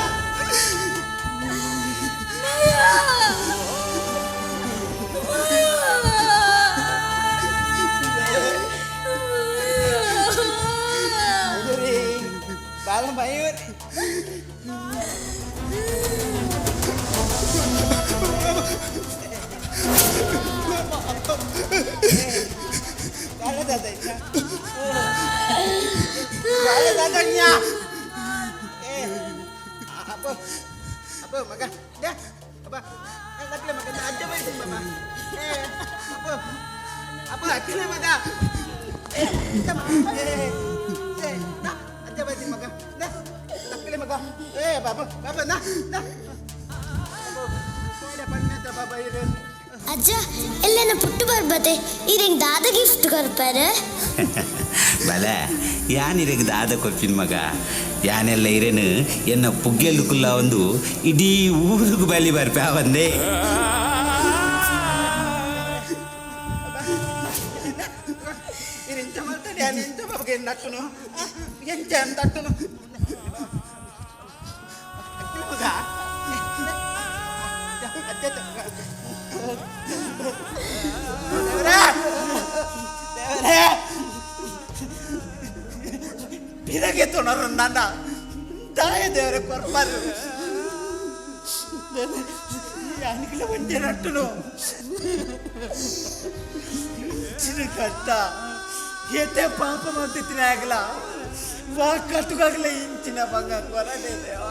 Speaker 9: ಮಯೂರಿ ಬಾಲ ಮಯೂರಿ ದಾದಣ್ಯ ಏ ಅಪ್ಪ ಅಪ್ಪ ಮಗ they ಅಪ್ಪ ಲಕ್ಲೆ ಮಗ ಅಜ್ಜ ಬೈತೀನಿ ಬಾಬಾ ಏ ಅಪ್ಪ ಅಪ್ಪ ಅಕ್ಕಲೆ ಮಗ ಏ ಏ ಏ ನಾ ಅಜ್ಜ ಬೈತೀನಿ ಮಗ ನಾ ಲಕ್ಲೆ ಮಗ ಏ ಬಾಬಾ ಬಾಬಾ ನಾ ನಾ
Speaker 6: ಅಜ್ಜ ಎಲ್ಲೇನ ಪುಟ್ಟು ಬರ್ಬತ್ತೆ ಇದಂಗೆ ದಾದ ಗಿಫ್ಟ್ ಕೊರ್ಪಾರೆ.
Speaker 13: ಬಲ ಯಾನಿರಗ್ ದಾದ ಕೊರ್ಪಿನ ಮಗ ಯಾನೆಲ್ಲ ಇರೇನು ಎನ್ನ ಪುಗ್ಗೆಲ್ದು ಕುಲ್ಲ ಒಂದು ಇಡೀ ಊರಿಗೆ ಬಲಿ ಬರ್ಪೆ ಒಂದೇ.
Speaker 9: ಎಂಚ ಮಲ್ತಡೆ ಎಂಚ ಬಾಬಗೆ ನಟ್ಟುನು ಎಂಚ ತಟ್ಟುನು ಮಗ ದೇವರೇ ದೇವರೇ ಪಿರಗೆ ತೊಣರು ನನ್ನ ದಾಯ ದೇವರೇ ಕೊರ್ಪಾರು ಯಾನಿಗಿಲ್ಲ ಒಂದೇ ನಟ್ಟುನು ಇಂಚಿನ ಕಷ್ಟ ಏತೆ ಪಾಪ ಮಾಡ್ತಿದ್ದೀನಿ ಆಗಲ ವಾ ಕಟ್ಟುಗಾಗಲ ಇಂಚಿನ ಬಂಗ ಕೊರಡೆ ದೇವ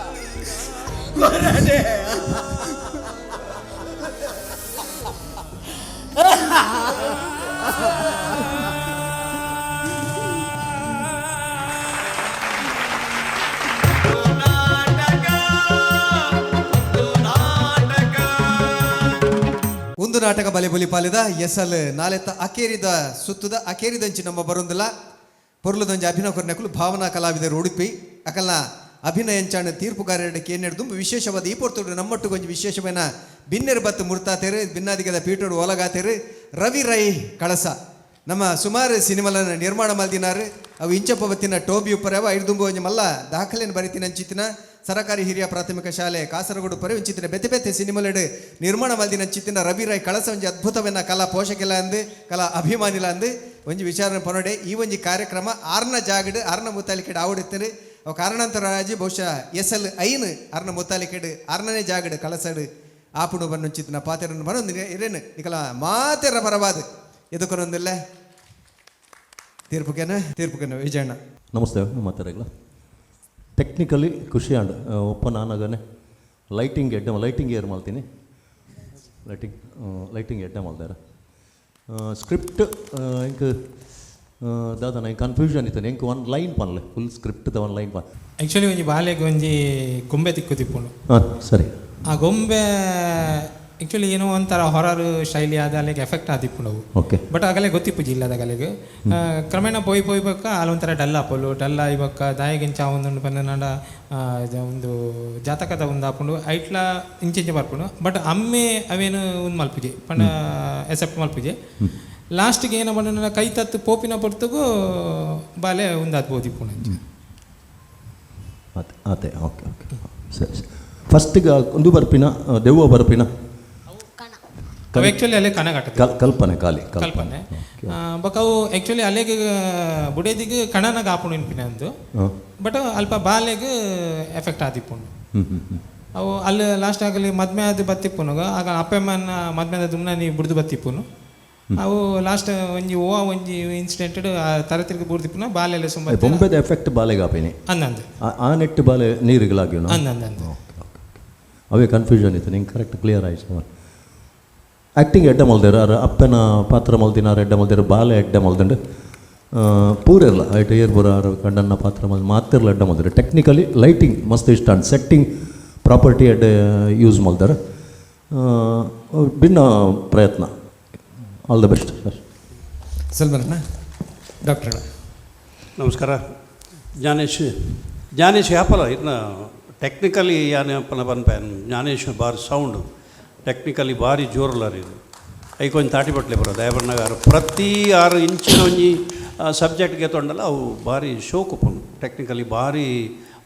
Speaker 9: ಕೊರಡೆ.
Speaker 1: ಒಂದು ನಾಟಕ ಬಲೆ ಬಲಿ ಪಾಲಿದ ಎಸಲ್ ನಾಲೆತ್ತ ಅಕೇರಿದ ಸುತ್ತದ ಅಕೇರಿದಂಚಿ ನಮ್ಮ ಬರುಂದಿಲ್ಲ ಪೊರ್ಲುದಂಜಿ ಅಭಿನಯ ಕೊರ್ನಕುಲು ಭಾವನಾ ಕಲಾವಿದರು ಉಡುಪಿ ಅಕಲ್ನ ಅಭಿನಯಂಚಾಣ ತೀರ್ಪುಗಾರರ ಕೇನೆಡ್ದು ವಿಶೇಷವಾದ ಈ ಪೊರ್ತುಡು ನಮ್ಮಟ್ಟುಗೊಂಜಿ ವಿಶೇಷವೇನ ಬಿನ್ನೆರು ಬತ್ತು ಮುರ್ತಾತೇರು ಬಿನ್ನಾದಿಗದ ಪೀಟೋಡು ಒಲಗಾತೇರು ರವಿ ರೈ ಕಳಸ ನಮ್ಮ ಸುಮಾರು ಸಿನಿಮಾಲನ ನಿರ್ಮಾಣ ಮಲ್ದಿನಾರು ಅವು ಇಂಚಪ್ಪ ಬತ್ತಿನ ಟೋಬಿ ಉಪ್ಪರವ ಐದುಂಬು ಒಂಜಿ ಮಲ್ಲ ದಾಖಲೆಯನ್ನು ಬರಿತಿನ ಅಂಚಿತ್ತಿನ ಸರಕಾರಿ ಹಿರಿಯ ಪ್ರಾಥಮಿಕ ಶಾಲೆ ಕಾಸರಗೋಡು ಪರೆ ಒಂಚಿತ್ತಿನ ಬೆತ್ತೆ ಬೆತ್ತೆ ಸಿನಿಮಾಲೆಡು ನಿರ್ಮಾಣ ಮಲ್ದಿನ ಅಂಚಿತ್ತಿನ ರವಿ ರೈ ಕಳಸ ಒಂಜಿ ಅದ್ಭುತವನ್ನ ಕಲಾ ಪೋಷಕಿಲ್ಲ ಅಂದು ಕಲಾ ಅಭಿಮಾನಿಲ ಅಂದು ಒಂಜಿ ವಿಚಾರಣೆ ಪನೋಡೆ ಈ ಒಂಜಿ ಕಾರ್ಯಕ್ರಮ ಆರ್ನ ಜಾಗಡ್ ಆರ್ನ ಮುತ್ತಾಲಿಕೆಡ್ ಆವಡಿತ್ತೇನೆ ಅವು ಕಾರಣಾಂತರಾಜಿ ಬಹುಶಃ ಎಸ್ ಎಲ್ ಐನ್ ಅರ್ನ ಮುತ್ತಾಲಿಕೆಡ್ ಆರ್ನನೇ ಜಾಗಡ್ ಕಳಸಡು ಆಪುಣು ಬನ್ನುಂಚಿತ್ತಿನ ಪಾತೆರನ್ನು ಬನ್ನೊಂದು ಇರೇನು ನಿಕಲ ಮಾತೆರ ಪರವಾದ ಎದುಕೊನೊಂದಿಲ್ಲ ತೀರ್ಪುಕೇನ ತೀರ್ಪುಕೇನ ವಿಜಯಣ್ಣ.
Speaker 14: ನಮಸ್ತೆ ಮಾತಾಡಲ್ಲ ಟೆಕ್ನಿಕಲಿ ಖುಷಿ ಆಂಡ್ ಒಪ್ಪ ನಾನಾಗನೆ ಲೈಟಿಂಗ್ ಎಡ್ಡೆ ಲೈಟಿಂಗ್ ಏರ್ ಮಾಡ್ತೀನಿ ಲೈಟಿಂಗ್ ಲೈಟಿಂಗ್ ಎಡ್ಡೆ ಮಾಡ್ದಾರ ಸ್ಕ್ರಿಪ್ಟ್ ಇಂಕ್ ದಾದ ನಂಗೆ ಕನ್ಫ್ಯೂಷನ್ ಇತ್ತು ಎಂಕ್ ಒನ್ ಲೈನ್ ಪನ್ಲೆ full script the one line ಪನ್.
Speaker 8: ಆ್ಯಕ್ಚುಲಿ ಒಂಜಿ ಬಾಲೆಗ್ ಒಂಜಿ ಗೊಂಬೆ ತಿಕ್ಕು ತಿಪ್ಪುಂಡು.
Speaker 14: ಹಾಂ ಸರಿ.
Speaker 8: ಆ ಗೊಂಬೆ ಆ್ಯಕ್ಚುಲಿ ಏನೋ ಒಂಥರ ಹೊರರು ಶೈಲಿ ಆದ ಅಲ್ಲಿಗೆ ಎಫೆಕ್ಟ್ ಆದಿಪ್ಪುಂಡು ಅವು.
Speaker 14: ಓಕೆ.
Speaker 8: ಬಟ್ ಆಗಲೇ ಗೊತ್ತಿಪ್ಪುಜಿ ಇಲ್ಲದ ಅಗಲೆಗ್ ಕ್ರಮೇಣ ಪೋಯಿ ಪೋಯಿ ಬೊಕ್ಕ ಅಲ್ಲಿ ಒಂಥರ ಡಲ್ ಆಪೊಲು ಡಲ್ ಆಯಿ ಬೊಕ್ಕ ದಾಯಗಿಂಚ ಒಂದುಂಡು ಪಂಡ ಒಂದು ಜಾತಕದ ಒಂದು ಆಪುಂಡು ಐಟ್ಲ ಇಂಚಿಂಚ ಬರ್ಪುಂಡು. ಬಟ್ ಅಮ್ಮೆ ಅವೇನು ಒಂದು ಮಲ್ಪುಜೆ ಪಂಡ ಎಸೆಪ್ಟ್ ಮಲ್ಪುಜೆ. ಲಾಸ್ಟಿಗೆ ಏನ ಪಂಡ ಕೈ ತತ್ತು ಪೋಪಿನ ಪೊರ್ತುಗು ಬಾಲೆ ಒಂದಾತ್ ಪೋದಿಪ್ಪುಂಡು ಅಂಚ.
Speaker 14: ಆತೆ ಆತೆ ಓಕೆ ಓಕೆ ಸರಿ ಸರಿ. ಫಸ್ಟಿಗೆ ಒಂದು ಬರ್ಪಿನ ದೆವ್ವ ಬರ್ಪಿನ
Speaker 8: ಅವು ಆ್ಯಕ್ಚುಲಿ ಅಲ್ಲೇ ಕಣ ಕಟ್ಟದ
Speaker 14: ಕಲ್ಪನೆ ಖಾಲಿ
Speaker 8: ಕಲ್ಪನೆ ಬೊಕ ಅವು ಆ್ಯಕ್ಚುಲಿ ಅಲ್ಲೆಗ್ ಬುಡೇದಿಗ್ ಕಣನ ಆಪುಂಡು ಇನ್ಪಿನ ಅಂದು. ಬಟ್ ಅಲ್ಪ ಬಾಲೆಗ್ ಎಫೆಕ್ಟ್ ಆದಿಪ್ಪುಂಡು. ಅವು ಅಲ್ಲಿ ಲಾಸ್ಟ್ ಆಗಲಿ ಮದ್ಮೆ ಆದ್ ಬತ್ತಿಪ್ಪುನುಗ ಆಗ ಅಪ್ಪಮ್ಮನ ಮದ್ಮೆದ ದುಮ್ನ ನೀ ಬುಡ್ದು ಬತ್ತಿಪ್ಪುನು. ಅವು ಲಾಸ್ಟ್ ಒಂಜಿ ಓ ಒಂಜಿ ಇನ್ಸಿಡೆಂಟ್ ತರತಿರ್ಗ ಬೂರ್ದಿಪ್ಪುನ ಬಾಲೆಲ್ಲ ಸುಮ್ಮ
Speaker 14: ಬೊಂಬೆದ ಎಫೆಕ್ಟ್ ಬಾಲೆಗೆ ಆಪಿನಿ
Speaker 8: ಅಂದಂದು
Speaker 14: ಆ ನೆಟ್ಟು ಬಾಲೆ ನೀರಿಗಲಾಗಿವ್
Speaker 8: ಅಂದಂದು.
Speaker 14: ಅವೇ ಕನ್ಫ್ಯೂಷನ್ ಇತ್ತು ನಿಂಗೆ ಕರೆಕ್ಟ್ ಕ್ಲಿಯರ್ ಆಯ್ತು. ಆ್ಯಕ್ಟಿಂಗ್ ಎಡ್ಡೆ ಮಲ್ದೇರು ಆರ್ ಅಪ್ಪನ ಪಾತ್ರ ಮಲ್ದಿನಾರು ಎಡ್ಡೆ ಮಲ್ದೇರು ಬಾಲೆ ಎಡ್ಡೆ ಮಲ್ದಂಡು ಪೂರೆರ್ಲ ಐಟ್ ಏರ್ ಬುರ ಆರು ಕಂಡನ್ನ ಪಾತ್ರ ಮಲ್ ಮಾತಿರ್ಲ ಎಡ್ಡೆ ಮಲ್ದಾರೆ. ಟೆಕ್ನಿಕಲಿ ಲೈಟಿಂಗ್ ಮಸ್ತ್ ಇಷ್ಟ ಅಂಡ್ ಸೆಟ್ಟಿಂಗ್ ಪ್ರಾಪರ್ಟಿ ಎಡ್ಡೆ ಯೂಸ್ ಮಲ್ದಾರೆ. ಭಿನ್ನ ಪ್ರಯತ್ನ. ಆಲ್ the best sir.
Speaker 1: ಸಲ್ಮರಣ್ಣ doctor.
Speaker 15: ನಮಸ್ಕಾರ. ಜ್ಞಾನೇಶ್ ಜ್ಞಾನೇಶ್ ಯಾಪಲ ಇದನ್ನ ಟೆಕ್ನಿಕಲಿ ಯಾನಪ್ಪನ ಪನ್ಪೆ ಜ್ಞಾನೇಶ್ ಬಾರಿ ಸೌಂಡ್ ಟೆಕ್ನಿಕಲಿ ಭಾರಿ ಜೋರುಲಾರ ಇದು ಐಕೊಂಜಿ ತಾಟಿ ಬಟ್ಲೆ ಬರೋ ದಯಬಣ್ಣಗಾರ ಪ್ರತಿ 6 ಇಂಚಿನ ಒಂಜಿ ಸಬ್ಜೆಕ್ಟ್ಗೆ ತೊಂಡಲ್ಲ ಅವು ಭಾರಿ ಶೋಕು ಪುಂಡು ಟೆಕ್ನಿಕಲಿ ಭಾರಿ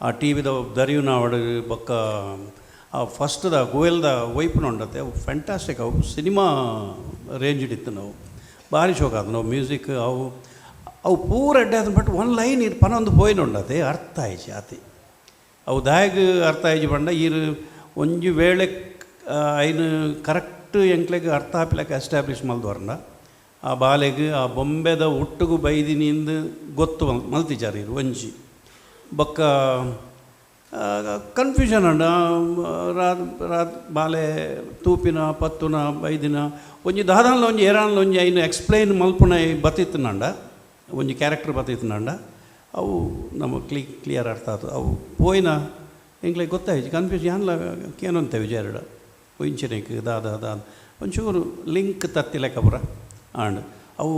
Speaker 15: ಆ ಟಿ ವಿದ ದರಿಯುನ ಅವಡು ಬೊಕ್ಕ ಆ ಫಸ್ಟ್ದ ಗೋಯಲ್ದ ವೈಪ್ನ ಉಂಡತೆ ಅವು ಫ್ಯಾಂಟಾಸ್ಟಿಕ್ ಅವು ಸಿನಿಮಾ ರೇಂಜ್ ಇತ್ತು ನಾವು ಭಾರಿ ಶೋಕ್ ಆದ ನಾವು ಮ್ಯೂಸಿಕ್ ಅವು ಅವು ಪೂರ ಎಡ್ಡೆ ಆದ. ಬಟ್ ಒನ್ ಲೈನ್ ಇದು ಪನೊಂದು ಪೋಯಿನ ಉಂಡತೆ ಅರ್ಥ ಆಯ್ತು ಆತಿ ಅವು ದಾಯಗ್ ಅರ್ಥ ಆಯ್ತು ಪಂಡ ಈರು ಒಂಜಿ ವೇಳೆ ಐನು ಕರೆಕ್ಟ್ ಎಂಕ್ಲೆಗ್ ಅರ್ಥ ಆಪಿಲಕ್ಕೆ ಎಸ್ಟಾಬ್ಲಿಷ್ ಮಲ್ದವರ್ನ ಆ ಬಾಲೆಗ್ ಆ ಬೊಂಬೆದ ಹುಟ್ಟುಗು ಬೈದಿನಿಂದ ಗೊತ್ತು ಮಲ್ತಿಜಾರ ಇರು ಒಂಜಿ ಬೊಕ್ಕ ಕನ್ಫ್ಯೂಷನ್ ಅಂಡ ರಾತ್ ರಾತ್ ಬಾಲೆ ತೂಪಿನ ಪತ್ತುನ ಬೈದಿನ ಒಂಜಿ ದಾದಾನ್ಲ ಒಂಜಿ ಏರಾನ್ಲ ಒಂಜಿ ಐನು ಎಕ್ಸ್ಪ್ಲೈನ್ ಮಲ್ಪುನ ಬತ್ತಿತ್ತುನಂಡ ಒಂಜಿ ಕ್ಯಾರೆಕ್ಟರ್ ಬತ್ತಿತ್ತುನಂಡ ಅವು ನಮ್ಮ ಕ್ಲಿಯರ್ ಅರ್ಥ ಆತು. ಅವು ಪೋಯಿನ ಎಂಕ್ಲೆ ಗೊತ್ತಾಯ್ತು ಕನ್ಫ್ಯೂಸ್ ಯಾನ್ಲ ಕೇನಂತೆ ವಿಜಯರಡ ಇಂಚಿನಕ್ಕೆ ದಾದ ದಾದ ಒಂಚೂರು ಲಿಂಕ್ ತತ್ತಿ ಲೆಕ್ಕ ಪೂರ ಆಂಡ್ ಅವು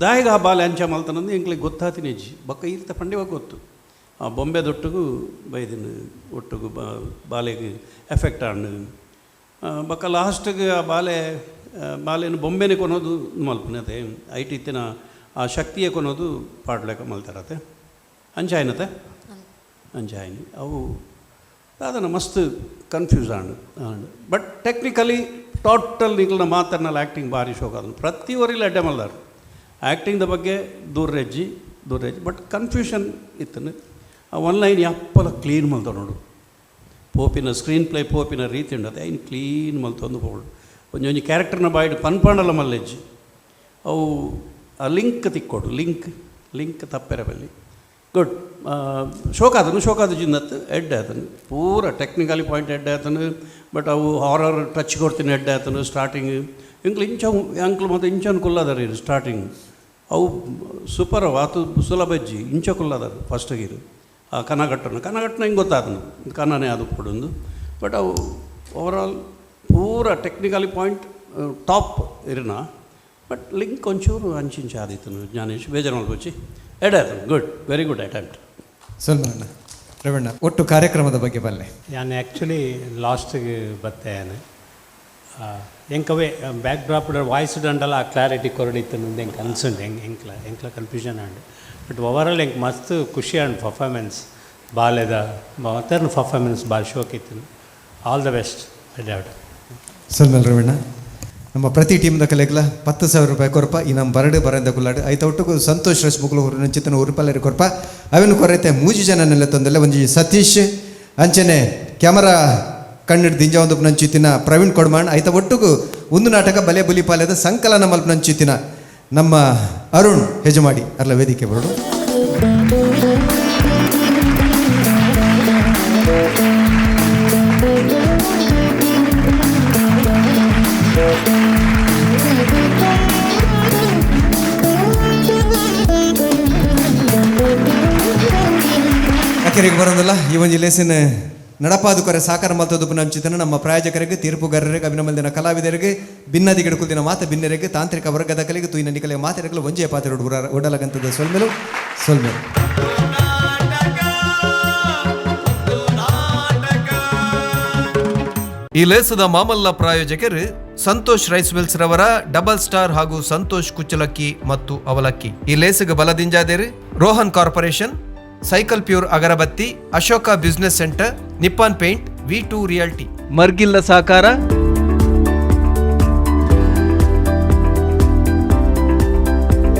Speaker 15: ದಾಯಿಗ ಆ ಬಾಲೆ ಅಂಚ ಮಲ್ತನಂದು ಎಂಕ್ಲೆ ಗೊತ್ತಾತಿನ ಇಜ್ಜಿ ಬೊಕ್ಕ ಈರ್ತ ಪಂಡಿವಾಗ ಗೊತ್ತು. ಆ ಬೊಂಬೆದೊಟ್ಟುಗು ಬೈದಿನ ಒಟ್ಟುಗು ಬಾಲೆಗೆ ಎಫೆಕ್ಟ್ ಆಂಡ್ ಬೊಕ್ಕ ಲಾಸ್ಟಿಗೆ ಆ ಬಾಲೆ ಬಾಲೆನ ಬೊಂಬೆನೆ ಕೊನೋದು ಮಲ್ಪುನತೆ ಐಟ್ ಇತ್ತಿನ ಆ ಶಕ್ತಿಯ ಕೊನೋದು ಪಾಡ್ಲೆಕ ಮಲ್ತಾರತೆ ಅಂಚಾಯಿನತೆ ಅಂಚಾಯಿನಿ ಅವು ದಾದನ ಮಸ್ತ್ ಕನ್ಫ್ಯೂಸ್ ಆಂಡ್ ಆಂಡ್ ಬಟ್ ಟೆಕ್ನಿಕಲಿ ಟೋಟಲ್ ನಿಗಲ್ನ ಮಾತರ್ನಲ್ಲಿ ಆ್ಯಕ್ಟಿಂಗ್ ಭಾರಿ ಶೋಕ ಅದನ್ನು ಪ್ರತಿ ಒರಿಲ ಅಡ್ಡೆ ಮಲ್ದಾರ್ ಆ್ಯಕ್ಟಿಂಗ್ದ ಬಗ್ಗೆ ದೂರ ಹೆಜ್ಜಿ ಬಟ್ ಕನ್ಫ್ಯೂಷನ್ ಇತ್ತನು. ಆ ಒನ್ ಲೈನ್ ಯಪ್ಪಲ ಕ್ಲೀನ್ ಮಲ್ತ ನೋಡು ಪೋಪಿನ ಸ್ಕ್ರೀನ್ ಪ್ಲೇ ಪೋಪಿನ ರೀತಿ ಉಂಡತೆ ಐನ್ ಕ್ಲೀನ್ ಮಲ್ತೊಂದು ಪೋಡು ಒಂಜಿ ಒಂಜಿ ಕ್ಯಾರೆಕ್ಟರ್ನ ಬಾಯ್ಡ್ ಪನ್ಪಾಂಡಲ ಮಲ್ಲೆಜ್ಜಿ ಅವು ಆ ಲಿಂಕ್ ತಿಕ್ಕೋಡು ಲಿಂಕ್ ಲಿಂಕ್ ತಪ್ಪೆರ ಬಲ್ಲಿ ಗುಡ್. ಶೋಕಾದನು ಶೋಕಾದ ಜಿನ್ನತ್ತು ಎಡ್ಡೆ ಆತನು ಪೂರ ಟೆಕ್ನಿಕಲಿ ಪಾಯಿಂಟ್ ಎಡ್ಡೆ ಆತನು. ಬಟ್ ಅವು ಹಾರರ್ ಟಚ್ ಕೊಡ್ತೀನಿ ಎಡ್ಡೆ ಆತನು ಸ್ಟಾರ್ಟಿಂಗ್ ಎಂಕ್ಲು ಇಂಚ ಅಂಕ್ಲು ಮತ್ತು ಇಂಚನ್ ಕುಲ್ಲದಾರ ಇರು ಸ್ಟಾರ್ಟಿಂಗ್ ಅವು ಸೂಪರ್ ಅವು ಆತು ಸುಲಭ ಇಜ್ಜಿ ಇಂಚ ಕುಲ್ಲದಾರ ಫಸ್ಟ್ ಗಿರು ಆ ಕನಗಟ್ಟನ ಕನಗಟ್ಟನ ಹಿಂಗೆ ಗೊತ್ತಾತನು ಕನ್ನನೇ ಅದು ಕೊಡೊಂದು. ಬಟ್ ಅವು ಓವರಾಲ್ ಪೂರ ಟೆಕ್ನಿಕಲಿ ಪಾಯಿಂಟ್ ಟಾಪ್ ಇರನ. ಬಟ್ ಲಿಂಕ್ ಒಂಚೂರು ಅಂಚಿಂಚ ಆದಿತ್ತನು ಜ್ಞಾನೇಶ್ ಬೇಜಾರು ಮಲ್ಪೊಚ್ಚಿ ಎಡ್ಡೆ ಆತನು ಗುಡ್ ವೆರಿ ಗುಡ್ ಅಟೆಂಪ್ಟ್.
Speaker 1: ಸೊಲ್ಮಣ್ಣ ರವಣ್ಣ ಒಟ್ಟು ಕಾರ್ಯಕ್ರಮದ ಬಗ್ಗೆ ಬಲ್ಲೆ.
Speaker 16: ನಾನು ಆ್ಯಕ್ಚುಲಿ ಲಾಸ್ಟಿಗೆ ಬತ್ತೆ ಎಂಕವೇ ಬ್ಯಾಕ್ ಡ್ರಾಪ್ ವಾಯ್ಸ್ ದಂಡಲ ಆ ಕ್ಲಾರಿಟಿ ಕೊರಡಿತ್ತು ಎಂಕ್ ಅನ್ಸುಂಡು ಎಂಕ್ ಎಂಕ್ಲ ಎಂಕ್ಲ ಕನ್ಫ್ಯೂಷನ್ ಆಂಡ್. ಬಟ್ ಓವರಾಲ್ ಎಂಕ್ ಮಸ್ತ್ ಖುಷಿ ಆಂಡ್ ಪರ್ಫಾರ್ಮೆನ್ಸ್ ಬಾಲೆದ ಮತ್ತರ್ನ ಪರ್ಫಾರ್ಮೆನ್ಸ್ ಭಾಳ ಶೋಕ್ ಇತ್ತು. ಆಲ್ the best ಅಡ್ಡಾಡ್.
Speaker 1: ಸೊಲ್ಮೆಲ್ ರವಣ್ಣ. ನಮ್ಮ ಪ್ರತಿ ಟೀಮ್ದ ಕಲೆಗ್ಲ 10,000 ರೂಪಾಯಿ ಕೊರಪ ಈ ನಮ್ಮ ಬರಡು ಬರಂದ ಕುಲ್ಲಾಡು ಐತ ಒಟ್ಟುಗು ಸಂತೋಷ್ ರಸ್ ಮುಗುಲು ನಂಚಿತನ ಉರುಪಲ್ಲೇರಿ ಕೊರಪ ಅವೆನು ಕೊರೈತೆ ಮೂಜಿ ಜನ ನೆಲೆ ತೊಂದಲ್ಲ ಒಂಜಿ ಸತೀಶ್ ಅಂಚನೆ ಕ್ಯಾಮರಾ ಕಣ್ಣಿಡ್ ದಿಂಜ ಒಂದು ನಂಚಿತಿನ ಪ್ರವೀಣ್ ಕೊಡ್ಮಾಣ್ ಐತ ಒಟ್ಟುಗು ಒಂದು ನಾಟಕ ಬಲೆ ಬುಲಿ ಪಾಲೆದ ಸಂಕಲನ ಮಲ್ಪ ನಂಚಿತಿನ ನಮ್ಮ ಅರುಣ್ ಹೆಜಮಾಡಿ ಅರ್ಲ ವೇದಿಕೆ ಬರಡು. ಅಕೆರೆಗೆ ಬರೋದಲ್ಲ ಈ ಒಂಜಿ ಲೇಸಿನ ನಡಪಾದು ಕೊರೆ ಸಾಕಾರ ಮಲ್ತದ್ದು ಪುನಂಚಿತನ ನಮ್ಮ ಪ್ರಾಯೋಜಕರಿಗೆ ತೀರ್ಪುಗಾರರಿಗೆ ಅಭಿನಂದನ ಕಲಾವಿದರಿಗೆ ಭಿನ್ನದಿ ಗಿಡಕುಲ್ದಿನ ಮಾತ ಭಿನ್ನರಿಗೆ ತಾಂತ್ರಿಕ ವರ್ಗದ ಕಲೆಗೆ ತೂಯಿನ ನಿಕಲೆ ಮಾತೆರಗಲು ಒಂಜೇ ಪಾತ್ರ ಒಡಲಗಂತದ ಸೊಲ್ಮೆಲು ಸೊಲ್ಮೆಲು. ಈ ಲೇಸದ ಮಾಮಲ್ಲ ಪ್ರಾಯೋಜಕರು ಸಂತೋಷ್ ರೈಸ್ ಮಿಲ್ಸ್ ರವರ ಡಬಲ್ ಸ್ಟಾರ್ ಹಾಗೂ ಸಂತೋಷ್ ಕುಚ್ಚಲಕ್ಕಿ ಮತ್ತು ಅವಲಕ್ಕಿ. ಈ ಲೇಸಿಗೆ ಬಲದಿಂಜಾದೇರು ರೋಹನ್ ಕಾರ್ಪೊರೇಷನ್, ಸೈಕಲ್ ಪ್ಯೂರ್ ಅಗರಬತ್ತಿ, Ashoka business centre, Nippon paint, V2 realty. ಮರ್ಗಿಲ್ಲ ಸಹಕಾರ.